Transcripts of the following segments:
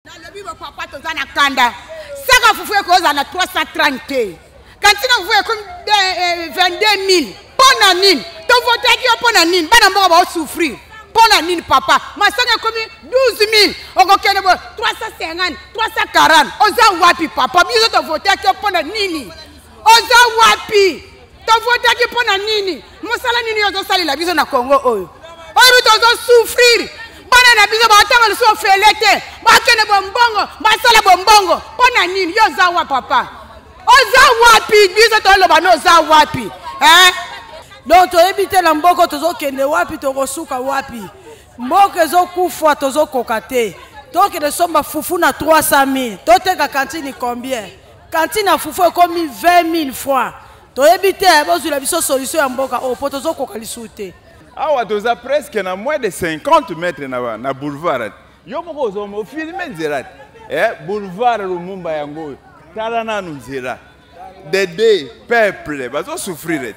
Nalobi bo papa toza na kanda. Saka fufu ekozala na 330 te. Kantina fufu ekomi 22000. Eh, mpo na nini? Tovotaki yo mpo na nini? Bana mboka bao souffrir. Mpo na nini papa? Masanga ekomi 12000. Okokende bo 350, 340. Oza wapi papa? Biso tovotaki yo mpo na nini? Oza wapi? Tovotaki mpo na nini? Mosala nini yo ozosalela biso na Congo oyo? Oyebi tozo souffrir. Bana na biso batanga lisusu ofele te. Bakende bombongo, basala bombongo. Mpo na nini? Yo oza wa papa? Oza wapi? Biso toloba no oza wapi? Eh? Donc toyebi te na mboka tozokende wapi, tokosuka wapi. Mboka ezokufa tozokoka te. Tokende somba fufu na 300 000. Toteka cantine combien? Cantine ya fufu ekomi 20 000 francs. Toyebi te, bozwila biso solution ya mboka oyo po tozokoka lisusu te. Awa toza presque na moins de 50 mètres na, na boulevard. Yo moko ozoma ofilme nzela te. Eh, boulevard Lumumba yango oyo. Tala nanu nzela. Dede peuple bazo souffrir te.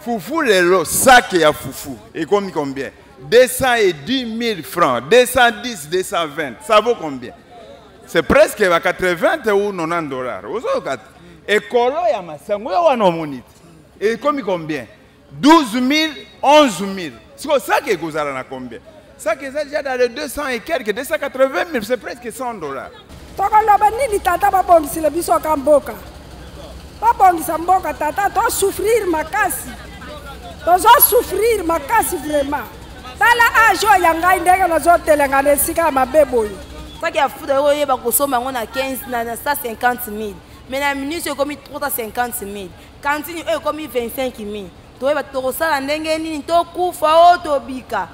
Fufu lelo sac ya fufu ekomi combien? 210 000 francs, 210, 220. Ça vaut combien? C'est presque ba 80 ou 90 dollars. Ozoyoka te. Ekolo ya masango yo wana omoni te. Ekomi combien? 12 000, 11 000. Siko sac ekozala na combien? Sac eza déjà dans les 200 et quelques, 280 000, c'est presque 100 dollars. Tokoloba nini tata, babongisela biso ka mboka. Babongisa mboka tata, to souffrir makasi. Tozo souffrir makasi vraiment. Tala age oyo ya ngai ndenge nazotelenga na esika ya mabe boye. Saki ya futa oyo oyeba kosomba yango na 15 na 150 000. Mais na minute ekomi 350 000. Cantine oyo ekomi 25 000. Toyeba tokosala ndenge nini, tokufa oyo tobika.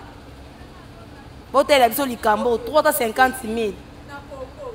Botalela biso likambo 350 000.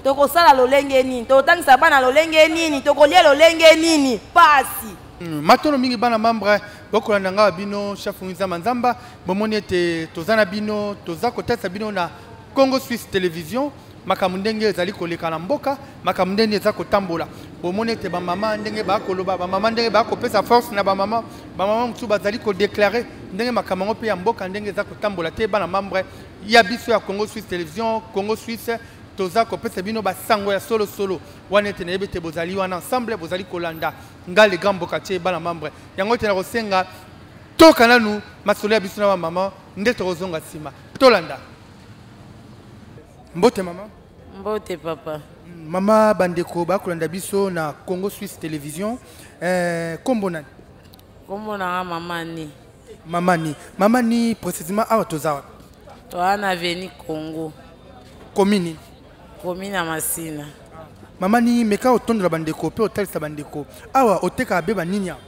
Tokosala lolenge nini, tokotangisa bana lolenge nini, tokolia lolenge nini, pasi. Matono mingi bana membre bokolanda nga bino chef Nzamba Nzamba, bomoni ete toza na bino, toza kotalisa bino na Congo Suisse Télévision makambo ndenge ezali koleka na mboka, makambo ndenge eza kotambola. Bomoni ete ba mama ndenge ba koloba, ba mama ndenge ba kopesa force na ba mama, ba mama mosusu bazali kodéclarer ndenge makambo yango mpe ya mboka ndenge eza kotambola te. Bana membre ya biso ya Congo Suisse Télévision, Congo Suisse, toza kopesa bino basango ya solo solo. Wana ete nayebi ete bozali wana ensemble, bozali kolanda nga le grand mbokatier. Bana membre yango ete na kosenga toka nanu masolo ya biso na ba mama nde tokozonga nsima tolanda. Mbote mama. Mbote papa. Mama, bandeko bakolanda biso na Congo Suisse Télévision, kombo nani? Kombo na nga mama ni. Mama ni. Mama ni précisément awa toza wapi? Toza na avenue Congo. Commune? Commune ya Masina. Mama ni, meka otondola bandeko pe otalisa bandeko. Awa oteka beba nini awa?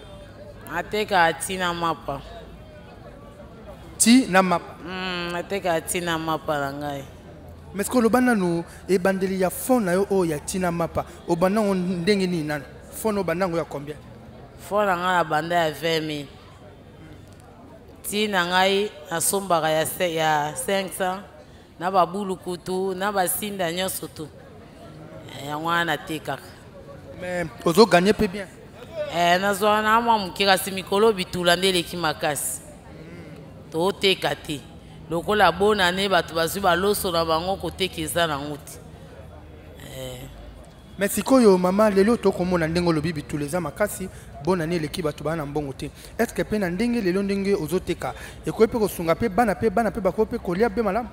Ateka ti na mapa. Ti na mapa. Ateka ti na mapa na ngai. Mais est-ce que oloba nanu ebandeli ya fond na yo oyo ya ti na mapa, obanda ngo ndenge nini nanu? Fond obanda ngo ya combien? Fond na ngai na banda ya 20 000. Ti na ngai nasombaka ya 500 na babulukutu na basinda nyonso tu. Yango wana natekaka. Mais ozo gagner pe bien? Nazwaka na mwa moke, kasi mikolo bitula nde eleki makasi. Toteka te. Lokola bonane bato bazwi baloso na bango koteka eza nango te. Mais sikoyo mama, lelo tokomona ndenge olobi bitula eza makasi, bonane eleki bato baa na mbongo te. Est-ce que pe na ndenge lelo ndenge ozoteka ekoki pe kosunga pe bana pe bana pe bakoki pe kolia be malamu?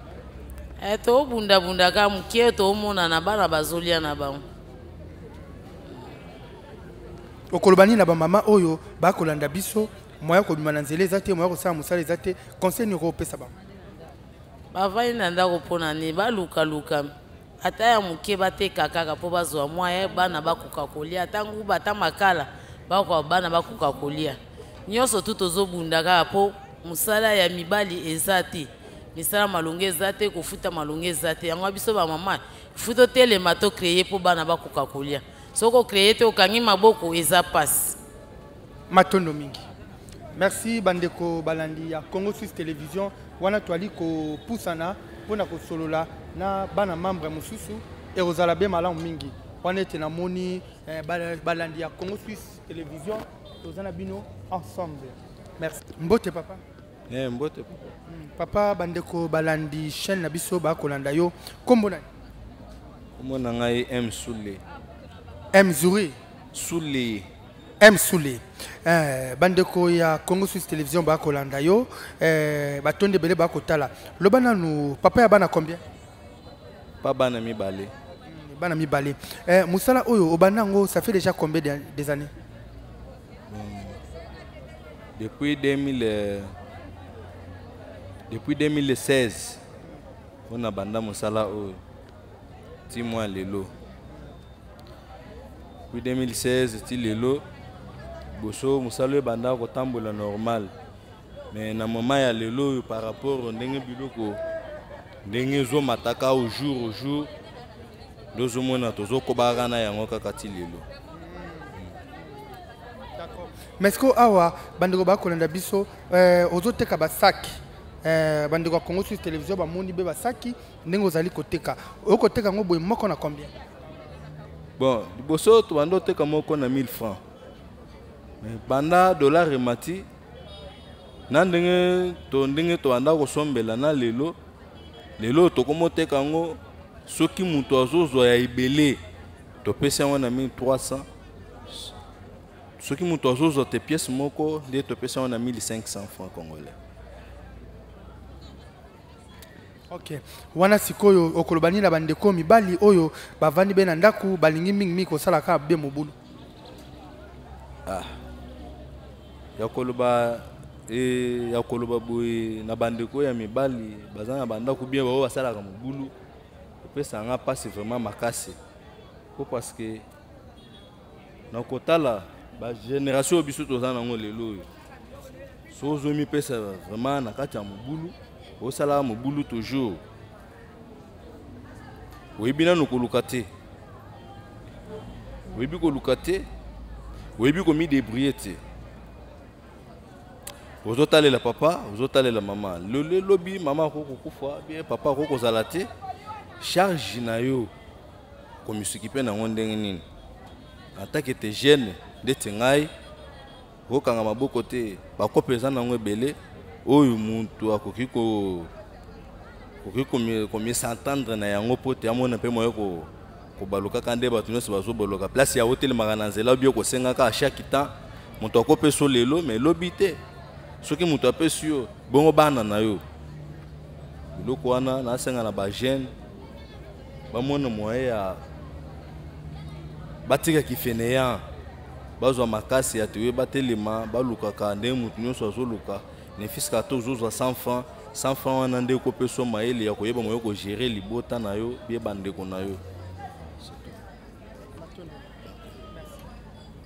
Tobundabunda kaka moke, tomona na bana bazolia na bango. Okoloba nini na bamama oyo bakolanda biso, moya kobima na nzela eza te, moya kosala mosala eza te, conseil nini okopesa bango? Bavandi na ndako mpona nini? Balukaluka ata ya moke bateka kaka mpo bazwa moyen bana bakoka kolia, ata nguba ata makala bakoka bana bakoka kolia. Nyonso tu tozobunda kaka mpo mosala ya mibali eza te, misala malonga eza te, kofuta malonga eza te. Yango biso ba mama faut totelema to créer mpo bana bakoka kolia. Soki ocréer te okangi maboko eza pasi. Matondo mingi. Merci bandeko balandi ya Congo Suisse Télévision. Wana toali kopusana mpona kosolola na bana membre mosusu ekozala be malamu mingi. Wana ete namoni balandi ya Congo Suisse Télévision toza na bino ensemble. Merci. Mbote papa. Mbote papa. Papa, bandeko balandi chaîne na biso bakolanda yo. Kombo nani? Kombo na ngai M Sule. M Zuri. Sule. M Sule. Eh, bandeko ya Congo Suisse Télévision bakolanda yo, eh, batondi ebele bakotala. Loba nanu papa ya bana combien? Pa bana mibale. Bana mibale. Eh, musala oyo obanda yango ça fait déjà combien des années? Depuis 2000, depuis 2016 on a banda musala oyo ti mwa lelo. Depuis 2016 ti lelo boso musala oyo ebanda kotambola normal, mais na moment ya lelo oyo par rapport ndenge biloko ndenge ezomataka au jour au jour, ndozomona tozokobaka na yango kaka ti lelo. D'accord. Mais est-ce que awa bandeko bakolanda biso, ozoteka basaki, bandeko ya Congo Suisse Télévision bamoni be basaki ndenge ozali koteka, okoteka yango boye moko na combien? Bon, liboso tobanda oteka moko na 1000 francs, mais banda dollar emati na ndenge to ndenge tobanda kosombela na lelo, lelo tokomoteka yango soki moto azozwa ya ebele topesi yango na 1300, soki moto azozwa te pièce moko nde topesi yango na 1500 francs congolais. Ok, wana sikoyo okoloba nini na bandeko mibali oyo bavandi be na ndako balingi mingi mingi kosala kaka be mobulu? Ah, ya koloba, ya koloba boye na bandeko ya mibali baza na bandako bien baoyo basalaka mobulu, epesaka nga mpasi vraiment makasi, po parce que na kotala ba génération oyo biso toza nango lelo oyo, so ozomipesa vraiment na kati ya mobulu, osalaka mobulu toujours, oyebi nanu koluka te, oyebi koluka te, oyebi komidébrouiller te, ozotalela papa, ozotalela mama, lelo elobi mama akoki kokufa bien papa akoki kozala te, charge na yo komisuki mpe nango ndenge nini? En tant que te jeune ndeti ngai, okokanga maboko te, bakope eza nango ebele oyo mutu akoki komisentendre na yango po te amona mpe moye kobalukaka nde bato nyonso bazobaloka place ya otelemaka na nzela obi okosengaka à chaque temps moto akopesa lelo mais lobi te, soki moto apesi yo bongo bana na yo biloko wana nasenga na ba jeune bamona moyen ya batikaki fainéant, bazwa makasi ya toye batelema balukaka ndenge motu nyonso azoluka, ne fiske ata ozozwa 100 francs, 100 francs wana nde ekopesa mayele ya koyeba moyo kogérer libota na yo bie bandeko na yo.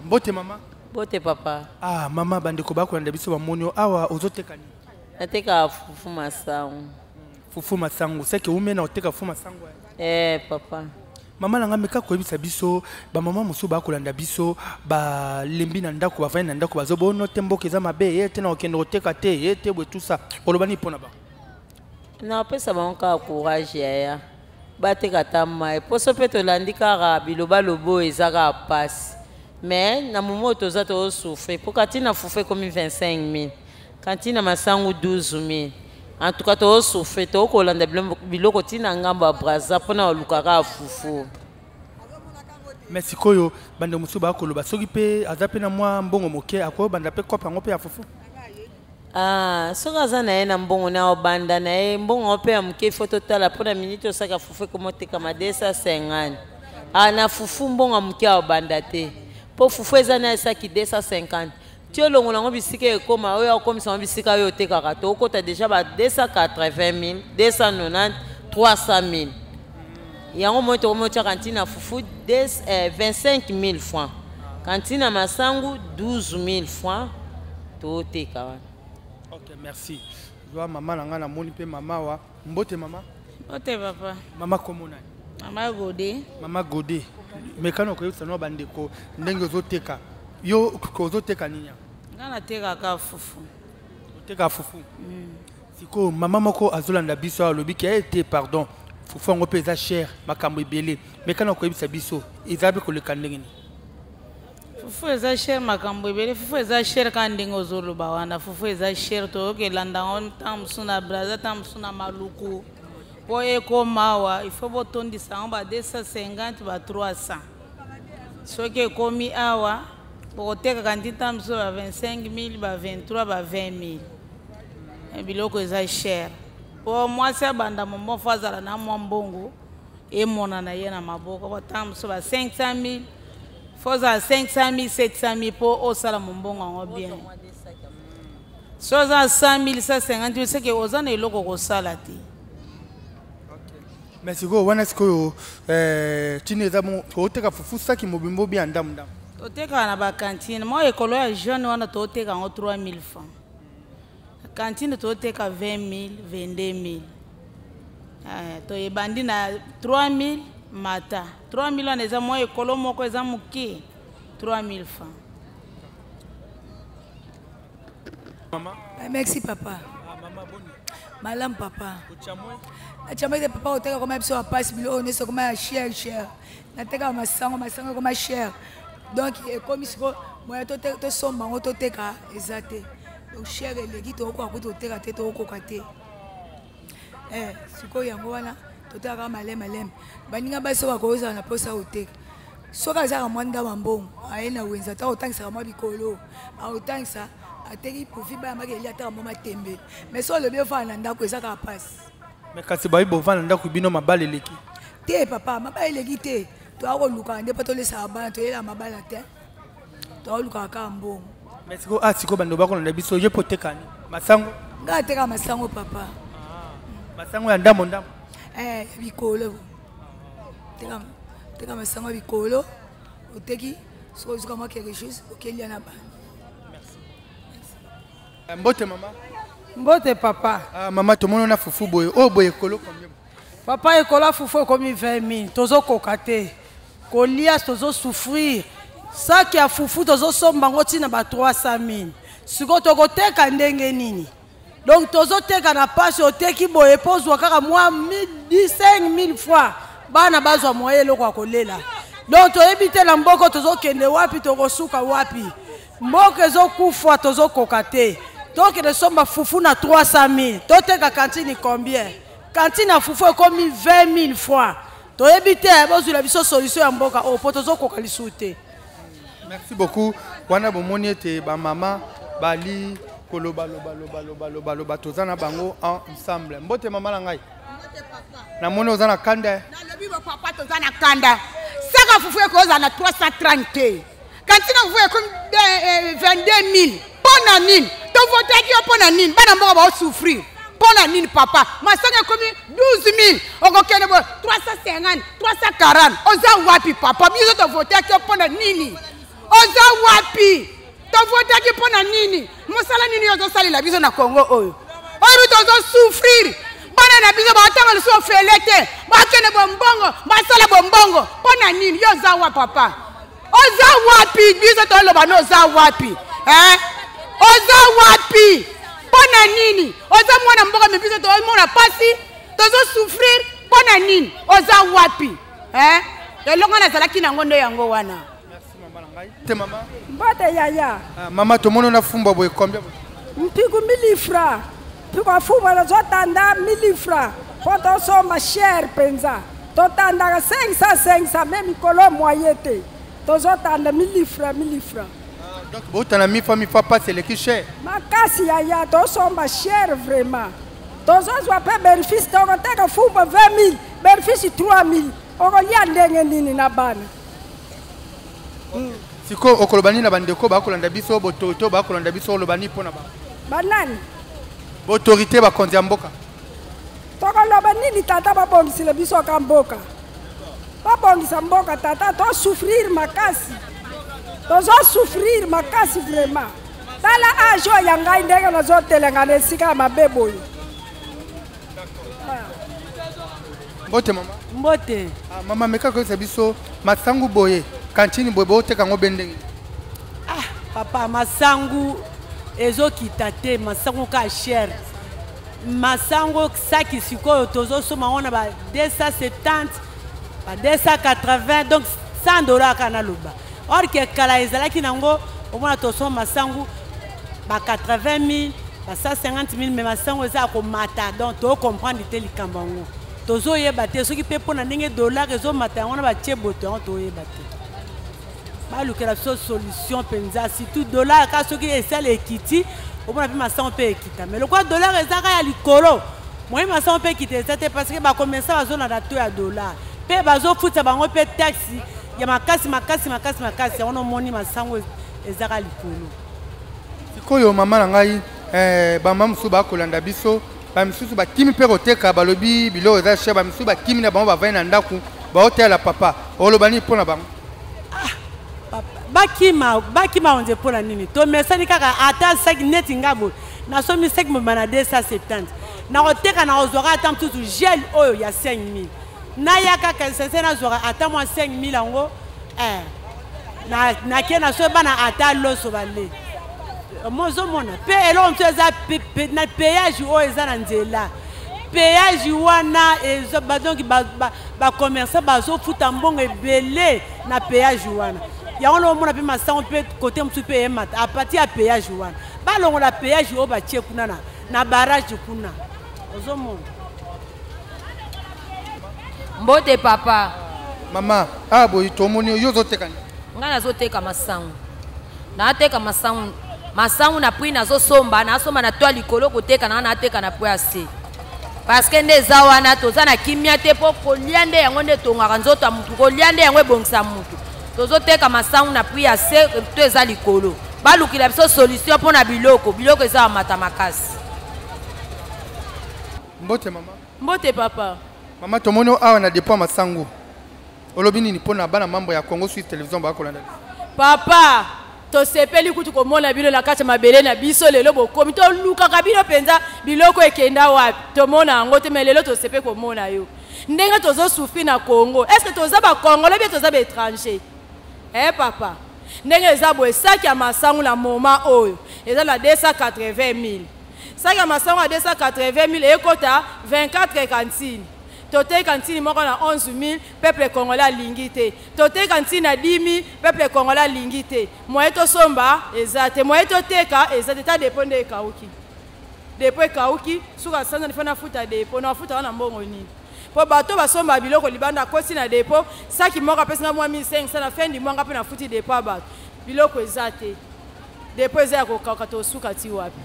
Mbote mama. Mbote papa. Ah mama, bandeko bakolanda biso bamoni yo awa ozoteka nini? Nateka fufu masangu. Fufu masangu, c'est que umena oteka fufu masangu? Eh papa. Mama nanga meka koyebisa biso bamama mosusu bakolanda biso balembi na ndako, bavandi na ndako bazobono te mboka eza mabe, ye te na kokende koteka te, ye te boye tout ça, oloba nini mpona bango? Napesa bango kaka courage yaya, bateka ata mai poso mpe tolandi kaka bilobaloba oyo eza kaka mpasi, mais na momo oyo toza tozosouffrir mpo kantina fufu ekomi 25 000, kantina masangu 12 000. En tout cas tozosouffrir, tokolanda biloko ntina ngambo ya Braza mpona kolukaka fufu. Mais sikoyo bande mosusu bakoloba soki mpe aza mpe na mwa mbongo moke akobanda mpe kope yango mpe ya fufu. Ah, soki aza na ye na mbongo na obanda na ye mbongo mpe ya moke, ifo totala mpona miniti osaka fufu ekoma otekama 250. Ah, na fufu mbongo ya moke aobanda te mpo fufu eza na esaki 250 ti olongola yango bisika ekóma oyo akomisa yango bisika oyo otekaka tokota déjà ba 280 000, 290, 300 000. Yango moi tokomi otya kantina fufu 25 000 francs, kantina masangu 12 000 francs toteka wana. Ok, merci. Zwa mama na ngai, namoni mpe mama wa. Mbote mama. Mbote papa. Mama kombo nani? Mama Gode. Mama Gode, mekano okoyebisa no bandeko ndenge ozoteka, yo ozoteka nini? Nga natekaka fufu. Oteka fufu. Sikoyo mama moko azolanda biso alobi ke ete pardon, fufu yango mpe eza cher, makambo ebele, mekano okoyebisa biso eza mpe koleka ndenge nini? Fufu eza cher, makambo ebele. Fufu eza cher kaka ndenge ozoloba wana, fufu eza cher, toyoki elanda yango ntango mosusu na Braza, ntango mosusu na Maluku. Mpo ekoma awa il faut botondisa yango ba 250 ba 300. Soki ekomi awa bokoteka kantine ntango mosusu ba 25 000 ba 23 ba 20 000. Biloko eza cher. Mpo mwasi abanda mombongo fo azala na mwa mbongo emonana ye na maboko. Bo ntango mosusu ba 500 000 fo ozala 500 000 700 000 mpo osala mombongo yango bien. So oza 100 000 150 000 seke oza na eloko kosala te. Mais sikoyo wana sikoyo ntina eza bongo oteka fufu saki mobimba obia ndamu ndamu? Totekaka na bakantine. Mwa ekolo ya jeune wana toteka yango 3000 francs. Kantine toteka 20 000 22 000. Toyebandi na 3000 mata. 3000 wana eza mwa ekolo moko eza moke 3000 francs. Mama. Merci papa. Ah, mama boni. Malamu papa. Ochamwe te papa oteka koma biso bapasi biloko nyonso ekoma ya cher cher. Natekaka masango, masango ekoma cher. Donc ekomi siko moya tosomba yango toteka eza te. Donc cher eleki tokokoka kutu toteka te tokokoka te. Eh, sikoyo yango wana totekaka maleme maleme. Baninga basi oyo bakozala na mposa koteka. Soki azalaka mwa ndambo ya mbongo aye na wenze ata kotangisaka mwa bikolo akotangisa ateki profit bana maki eli ataka mwa matembe. Mais soki olobi ofanda na ndako eza kaka mpasi. Mais kasi bayi bovanda ndako bino mabala eleki te papa, mabala eleki te. Toya kolukaka nde mpo tolesaka bana, toyelaka mabala te, toya kolukaka kaka mbongo. Mais sikoyo ah sikoyo bando bakolanda biso ye mpo otekani masango? Ngai atekaka masango papa. Masango ya ndambo ndambo? Eh, ya bikolo. Teka masango ya bikolo oteki soki ozuka mwa quelque chose okelia na bana. Mbote mama. Mbote papa. Ah, mama tomoni na fufu boye oyo boye ekolo combien? Papa ekolo fufu ekomi 20 000 tozokoka te kolia, tozosouffrir. Saki ya fufu tozosomba yango ntina ba 300 000. Sikoyo tokoteka ndenge nini? Donc tozoteka na pasi, oteki boye mpo ozwa kaka mwa 5000 fois bana bazwa moye eloko ya kolela. Donc toyebi te na mboka tozokende wapi, tokosuka wapi. Mboka ezokufa tozokoka te. Tokende somba fufu na 300 000 toteka kantine combien? Kantine ya fufu ekomi 20 000 fois. Toyebi te, bozwila biso solution ya mboka oyo mpo tozokoka lisusu te. Merci beaucoup. Wana bomoni ete ba mama bali koloba loba loba loba loba loba toza na bango ensemble. Mbote mama na ngai. Namoni oza na kanda. Nalobi bo papa toza na kanda. Saka fufu ekozala na 330 te. Kantina fufu ekomi 22 000. Mpo na nini? Tovotaki yo mpo na nini? Bana mboka baosouffrir. Mpo na nini papa? Masanga ekomi 12 000. Okokende boye 350, 340. Oza wapi papa? Biso tovotaki yo mpo na nini? Oza wapi? Tovotaki mpo na nini? Mosala nini ozosalela biso na Congo oyo? Oyo tozosouffrir. Bana na biso batanga lisusu ofele te. Bakende bombongo, basala bombongo. Mpo na nini? Yo oza wapi papa? Oza wapi? Biso toloba no oza wapi? Eh? Oza wapi? Mpo na nini? Oza mwana mboka me biso tozomona pasi, tozosouffrir mpo na nini? Oza wapi? Eh? Elongo nazalaki nango nde yango wana. Te mama. Mbote yaya. Ah, mama tomoni na fumbwa boye combien? Mpiku 1000 francs. Mpiku afumbwa nazotanda 1000 francs. Po tosomba cher penza. Totandaka 500 500 mais mikolo moyen te. Tozotanda 1000 francs 1000 francs. Ah, donc botana 1000 francs 1000 francs passe eleki cher. Makasi yaya tosomba cher vraiment. Tozozwa pe bénéfice tokoteka fumbwa 20 000 bénéfice 3 000. Okolia ndenge nini na bana? Sikoyo okoloba nini na bandeko bakolanda biso, botorité bakolanda biso, oloba nini mpona bango? Banani? Botorité bakonzi ya mboka. Tokoloba nini tata, babongisile biso ka mboka. Babongisa mboka tata, tosouffrir makasi. Tozosouffrir makasi vraiment. Tala age oyo ya ngai ndenge nazotelenga na esika ya mabe boye. Mbote mama. Mbote. Ah, mama meka koyebisa biso masangu boye kantine boye boteka yango be ndenge? Ah, papa masangu ezokita te, masangu ka cher. Masango saki sikoyo tozosomba yango na ba 270 ba 280 donc 100 dollars kaka naloba. Or ke kala ezalaki nango omona tosomba masangu ba 80 000 ba 150 000 mais masango eza ya komata donc tocomprendre te likambo yango. Tozoyeba te soki mpe mpo na ndenge dollar ezomata yango na batie boto yango toyeba te. Balukela biso solution mpenza, surtout dollar kaka soki esala ekiti, omona mpe masango mpe ekita. Mais lokola dollar eza kaka ya likolo, moyen masango mpe ekita eza te parce que bacommerçant bazolanda to ya dollar mpe bazofutisa bango mpe taxe ya makasi makasi makasi makasi, yango nomoni masango ezaka likolo. Sikoyo mama na ngai, eh, bamama mosusu bakolanda biso, bamisusu bakimi mpe koteka, balobi biloko eza cher, bamisusu bakimi na bango bavandi na ndako baotela papa. Oloba nini mpo na bango? Ah, bakima bakima onze mpo na nini? Tomesani kaka ata saki neti nga boye nasomi saki mobima na 270 nakoteka, nakozwaka ata mosusu gel oyo ya 5000, naya kaka sense nazwaka ata mwa 5000 yango, eh, nake nasoki bana ata loso bale mozomona mpe eloko mosusu eza na payage oyo eza na nzela. Payage wana donc bacommerçant bazofuta mbongo ebele na payage wana, yango na omona mpe masango mpe kote mosusu mpe eyemata a partir ya payage wana. Balongola payage oyo batie kuna na barrage kuna, ozomona. Mbote papa. Mama, ah boye tomoni yo ozoteka nini? Ngai nazoteka masango. Nateka masango. Masango na prix nazosomba, nasomba na toa likolo koteka na nateka na prix ya se. Parce que nde eza wana toza na kimia te mpo kolia nde yango nde etongaka nzoto ya mutu, kolia nde yango ebongisa mutu. Tozoteka masango na prix ya se to eza likolo. Balukila biso solution mpo na biloko, biloko eza ya mata makasi. Mbote mama. Mbote papa. Mama, tomoni awa na dépôt masango. Olobi nini mpo na bana membre ya Congo Suisse Télévision bakolanda biso? Papa, tosepeli kutu komona bino na kati ya mabele na biso lelo bokomi. Tolukaka bino mpenza, biloko ekenda wapi? Tomona yango te, mais lelo tosepeli komona yo. Ndenge tozosouffrir na Congo, est-ce que toza ba Congolais bien toza ba étranger? Eh papa, ndenge eza boye, saki ya masangu na moment oyo eza na 280 000. Saki ya masangu ya 280 000 ekota 24 cantine. Totei cantine moko na 11 000, peuple congolais alingi te. Totei cantine na 10 000, peuple congolais alingi te. Moyen tosomba eza te, moyen toteka eza te, ta dépôt nde ekauki. Dépôt ekauki, suka sanza nifo nafuta dépôt, nafuta wana mbongo nini? Po bato basomba biloko libanda akoti na dépôt, saki moko apesi nga mwa 1500 na fin du mois nga mpe nafuti dépôt ya bato. Biloko eza te. Dépôt eza ya kokauka, tosuka ti wapi?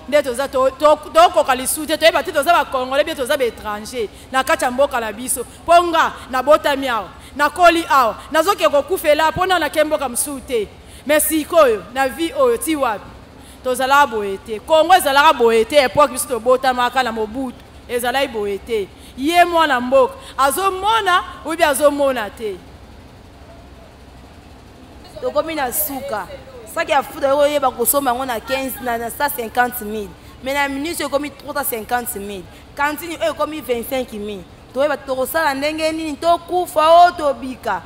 Nde toza tokoka lisusu te, toyeba te toza bacongolais bien toza baétranger na kati ya mboka na biso. Mpo nga nabotami awa, nakoli awa, nazoke kokufela mpo na nake mboka mosusu te. Mais sikoyo na vie oyo ti wapi? Tozalaka boye te. Congo ezalaka boye te epoque biso tobotamaka na Mobutu, ezalaki boye te. Ye mwana mboka azomona oyebi azomona te. Tokomi na suka. Saki ya futa oyo oyeba kosomba yango na 15 na 150 000, mais na minute ekomi 350 000. Cantine oyo ekomi 25 000. Toyeba tokosala ndenge nini? Tokufa oyo tobika.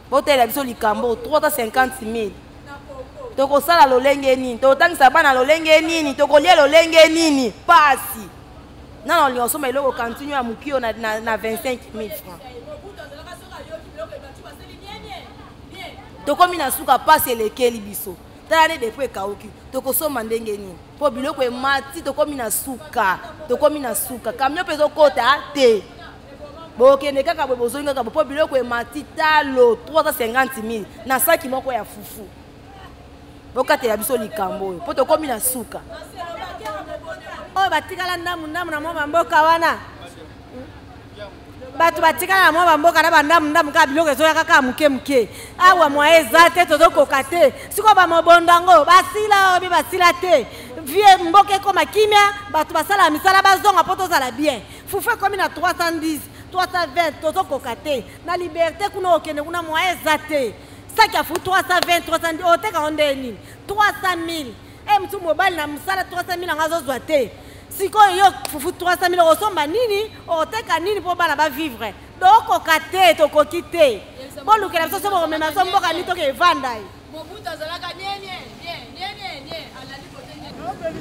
Botalela biso likambo 350 000. Tokosala lolenge nini? Tokotangisa bana lolenge nini? Tokolia lolenge nini? Pasi. Nana olinga osomba eloko cantine ya mokio na 25 000 francs. Tokomi na suka, pasi elekeli biso. Tala nde depo ekauki, tokosomba ndenge nini? Mpo biloko emati, tokomi na suka, tokomi na suka. Camion mpe ezokota te, bokende kaka boye, bozongi kaka boye, mpo biloko emati talo 350 000 na saki moko ya fufu. Bokatela biso likambo oyo mpo tokomi na suka. Oyo batikala ndambu ndambu na mwa bamboka wana, bato batikala na mwa bamboka na bandambu ndambu, kaka biloko ezoya kaka moke moke. Awa mwa eza te, tozokoka te. Sikoyo bamobondo yango basila oyo bi basila te. Vie mboka ekoma kimia, bato basala misala bazonga mpo tozala bien. Fufu ekomi na 310, 320, tozokoka te. Na liberté kuna okende kuna mwa eza te. Saki ya fufu 320, 310, oteka ngo nde nini? 300 000. E mosu mobali na mosala 300 000 yango azozwa te. Sikoyo yo fufu 300 000 okosomba nini? Okoteka nini mpo bana bavivre? Tokoka te, tokoki te. Bolukela biso so bokomema biso mboka nini toke evanda ye.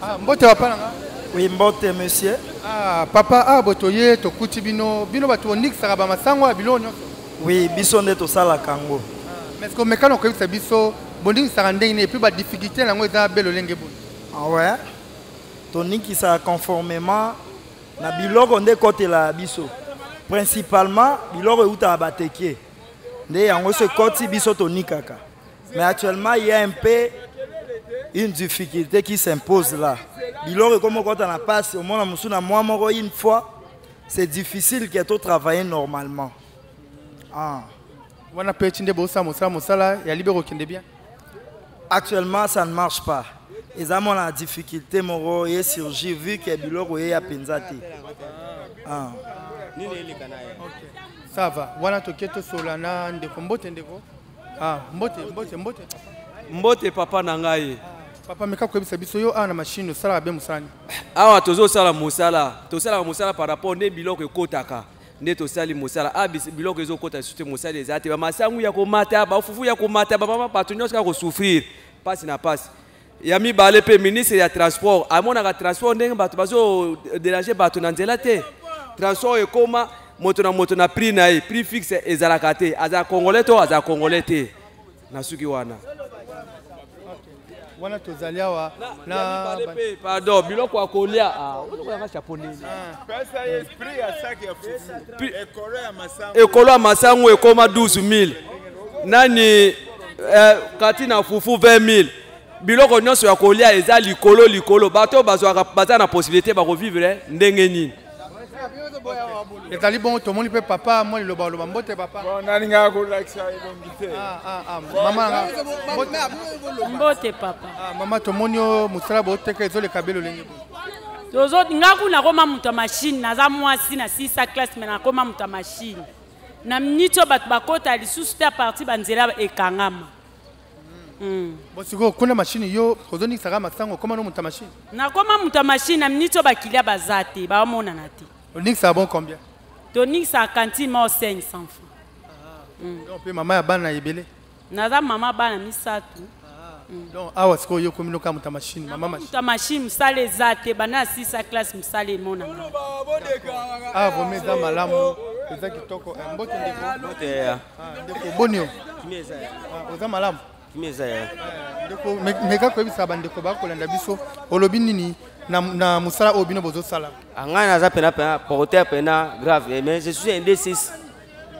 Ah, mbote papa na nga. Oui, mbote monsieur. Ah, papa, ah, boto ye tokuti bino, bino bato bonikisaka ba masango ya biloko nyonso. Oui, biso nde tosalaka yango. Ah, mais est-ce que omekana koyebisa biso bonikisaka ndenge nini et puis ba difficulté na yango eza be lolenge boni? Ah ouais. Tonikisaka conformément Na biloko nde ekotela biso. Principalement biloko eutaka bateke. Nde yango so ekoti biso tonikaka. Mais actuellement, il y a un peu une difficulté qui s'impose là. Biloko ekoma okota na pasi, omona mosusu na mwa moko une fois, c'est difficile que to travailler normalement. Ah. Wana pe ti nde bosala mosala mosala ya libe kokende bien. Actuellement, ça ne marche pas. Eza mona difficulté moko ye surgir vu que biloko ye ya penza te. Ah. Ça va. Wana toke tosola na ndeko mbote ndeko. Ah, mbote mbote mbote. Mbote papa na ngai. Papa meka koyebisa biso yo awa na machine osalaka be mosala nini? Awa tozosala mosala, tosalaka mosala par rapport nde biloko ekotaka nde tosali mosala. Ah, biloko ezokota lisusu te, mosala eza te, bamasangu ya komata, bafufu ya komata, bamama bato nyonso kaka kosouffrir, pasi na pasi. Ya mibale mpe ministre ya transport amonaka transport ndenge bato bazo déranger bato na nzela te. Transport ekoma moto na moto na prix na ye, prix fixe ezalaka te, azala congolais to azala congolais te. Nasuki wana. Wana tozali awa na pardon biloko ya kolia ah, ozokoyanga chapeau nini pesa ye prix ya sac ya fufu ekolo ya masangu ekolo ya masangu ekoma 12000 nani eh, kati na fufu 20000 biloko nyonso ya kolia eza likolo likolo bato bazwaka baza na possibilité bakovivre ndenge nini Ezali bongo tomoni mpe papa mwa liloba oloba mbote papa. Bon, nalingaka kolakisa elongi te. Ah, ah, ah. Mama nanga. Mbote papa. Ah, mama tomoni yo mosala boteka ezoleka be lolenge boye. Tozo nga kuna nakoma moto ya machine naza mwasi na sisa classe me nakoma moto ya machine na miniti oyo bato bakota lisusu te a partir banzela ekangama. Mm. Bon sikoyo kuna machine yo ozoningisaka masango okoma no moto ya machine? Nakoma moto ya machine na miniti oyo bakilia baza te baomonana te. Oningisaka bon combien? Toningisaka cantine moko 500 francs. Donc mpe mama ya bana ebele? Naza mama bana misato. Donc awa sikoyo yo okomi noka moto ya machine, mama machine. Moto ya machine mosala eza te banda na sisa classe mosala emonana. Ah vraiment eza malamu eza kitoko. Eh, mbote ndeko. Mbote ya. Ah, ndeko boni yo? Kimia eza ya. Ah, oza malamu? Kimia eza ya. Eh, ndeko meka koyebisa bandeko bakolanda biso olobi nini na, na mosala oyo bino bozosala? Ah, ngai naza pena pena porteur pena grave mais je suis un D6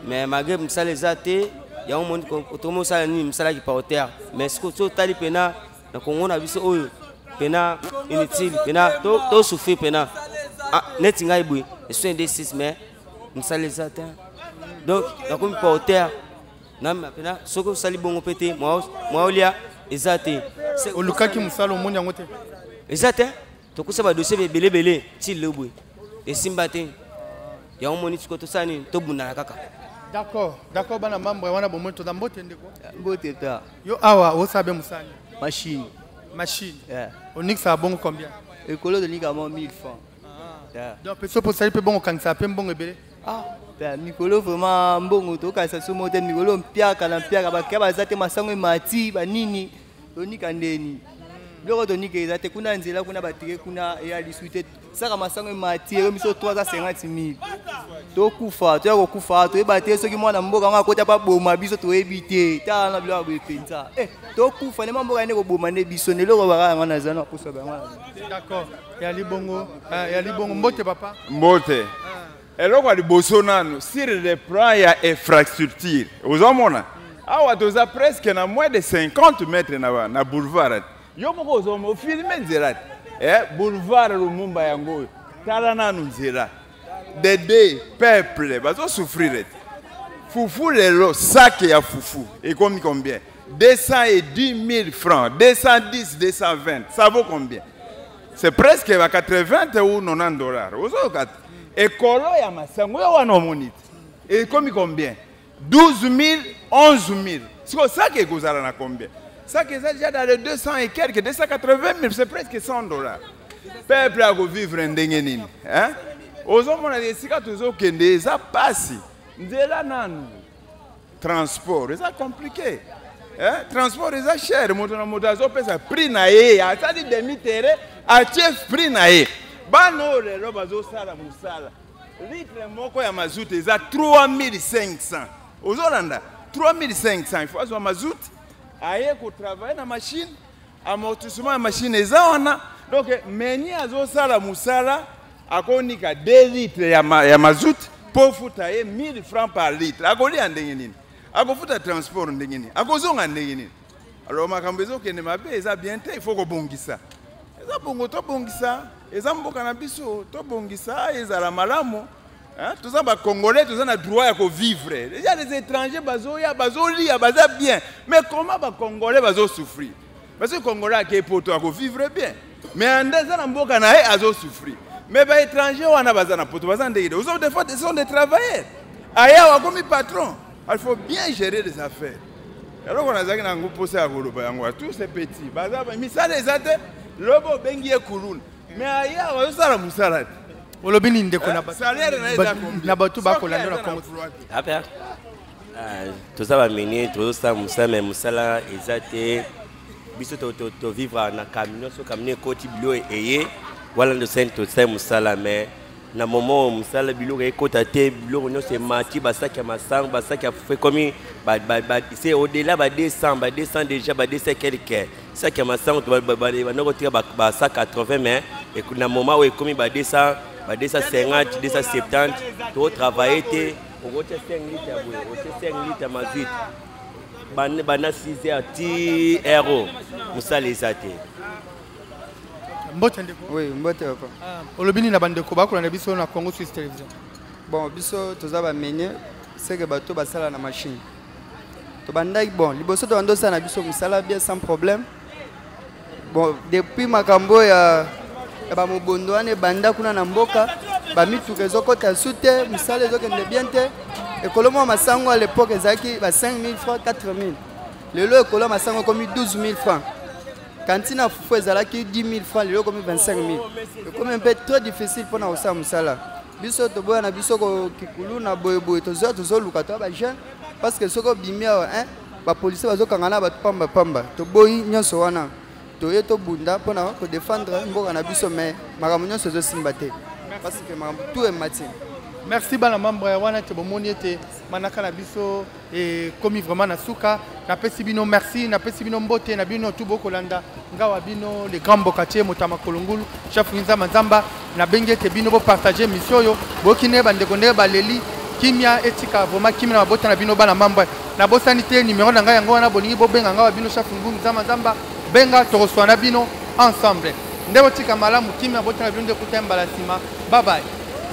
mais malgré mosala eza te yango moni tokomi osala nini mosala ki porteur mais sikoyo so otali pena na kongo na biso oyo pena inutile pena tosouffrir pena ah, neti ngai boye je suis un D6 mais mosala eza te donc nakomi porteur namema pena soki osali bongo mpe te mwa olia eza te. Olukaki mosala omoni yango te? Eza te, tokosa badossier ebelebele ti lelo boye esimba te yango moni sikoyo tosala nini tobundana kaka. D'accord, d'accord bana membre wana bomoni toza mbote ndeko. Mbote ta. Yo awa osala be mosala nini? Machine. Machine. Yeah. Onikisaka bongo combien? Ekolo tonikaka mwa 1000 francs. Yeah. Donc pe soki osali mpe bongo okanisaka mpe mbongo ebele. Ah, ta mikolo vraiment mbongo tokanisa so moko te mikolo mpiaka na mpiaka bakia baza te masango emati banini tonika ndeni biloko tonika eza te kuna nzela kuna batike kuna eya lisu te saka masango emati ekomi so 350 000 tokufa toya kokufa toyeba te soki mwana mboka yango akota mpe aboma biso toyebi te tala na biloko ya boye mpenza eh, tokufa nde mwa mboka nde koboma nde biso nde eloko baka yango naza na kosa bango. D'accord, yali bongo, yali bongo mbote papa. Mbote. Eloko ya liboso nanu sur le plan ya infrastructure ozomona awa toza presque na moins de 50 mètres na, na boulevard yo moko ozomona ofilme nzela te eh, boulevard Lumumba yango oyo tala nanu nzela dede peuple bazosouffrir te fufu lelo sac ya fufu ekomi combien 210 000 francs 210 220 ça vaut combien c'est presque ba 80 ou 90 dollars ozoyoka te ekolo ya masango yo wana omoni te ekomi combien 12 000 11 000 sikoyo saki ekozala na combien saki eza déjà dans les 200 et quelques 280 000 c'est presque 100 dollars peuple akovivre ndenge nini hein? Ozomona esika tozokende eza pasi nzela nanu transport eza compliqué eh? Transport eza cher moto na moto azopesa prix na ye asali demi terrain atie prix na ye bana oyo lelo bazosala mosala litre moko ya mazuta eza 3500 ozolanda 3500 il faut azwa mazuta aye kotravaille na machine amortissement ya machine eza wana donc meni azosala mosala. Akonika 2 litres ya, ma, ya mazout mpo ofuta ye 1000 francs par litre. Akolia ndenge nini? Akofuta transport ndenge nini? Akozonga ndenge nini? Alors makambo ezokende mabe, eza bien te, il faut kobongisa. Eza bongo, tobongisa, eza mboka na biso, tobongisa ezala malamu. Hein? Toza ba Congolais, toza na droit ya kovivre. Déjà les étrangers bazoya, bazolia, baza bien. Mais comment ba Congolais bazo souffrir? Parce que Congolais ake poto akovivre bien. Mais ande eza na mboka na ye azo souffrir. Mais ba étrangers wana baza na poto, baza ndenge. Ozo des fois ce sont des travailleurs. Aya wakomi patron. Il faut bien gérer les affaires. Eloko nazalaki na yango mposa ya koloba yango tous ces petits baza misala eza te, lobo obengi ye kuluna mais aya bazosala mosala te. Olobi nini ndeko na salaire na ye eza combien? Na bato bakolanda na Congo? Ape toza bamenie, tozosala mosala me mosala eza te. Biso tovivre na camion, so camion ekoti, bilo eye wana nde tosali mosala. Mais na moment oyo mosala biloko ekota te, biloko nyonso emati, basaki ya masango, basaki ya fufu ekomi c'est au-delà ba 200, ba 200 déjà, ba 200 quelque. Saki ya masango banda kotika ba 180, mais na moment oyo ekomi ba 200, ba 250, 270. Totravaille te, okotia 5 litre ya boye, otie 5 litre ya mazuite banda 6 heures ti heure oyo, mosala eza te. Mbote ndeko. Oui, mbote papa. Olobi nini na bandeko bakolanda biso na Congo Suisse Télévision? Bon, biso toza bamenie seke bato basala na machine. Tobandaki bon, liboso tobanda osala na biso mosala bien sans problème. Bon, depuis makambo ya ya bamobondo wana ebanda kuna na mboka, bamituka ezokɔta su te, mosala ezokende bien te. Ekolo mwa masango à l'époque ezalaki ba 5000 francs, 4000, lelo ekolo ya masango ekomi 12000 francs. Kantine ya fufu ezalaki 10 000 francs, lelo ekomi 25 000. Ekomi mpe très difficile mpona kosala mosala. Biso toboya na biso kikulu na boyeboye, tozoya tozoluka toya bajeune, parce que soki obimi awa, hein, bapolisier bazokanga na bato pamba pamba. Toboyi nyonso wana, toye tobunda mpona kodefendre mboka na biso, mais makambo nyonso ezosimba te parce que makambo tout emati. Merci bana membre ya wana te. Bomoni ete manaka na biso ekomi vraiment na suka. Napesi bino merci, napesi bino mbote na bino tu bokolanda ngawa bino le grand mbokatier motama kolongulu chef nzamba nzamba. Nabengi ete bino bopartage mission oyo, boyoki nde bandeko ndenge baleli kimia etika vraiment kimia na mabota na bino bana mambo. Nabosani te numero na ngai yango wana, bolingi bobenga ngawa bino chef ngungu nzamba nzamba, benga, tokoswana bino ensemble. Nde botika malamu kimia bota na bino nde kuta mbala nsima. Bye bye.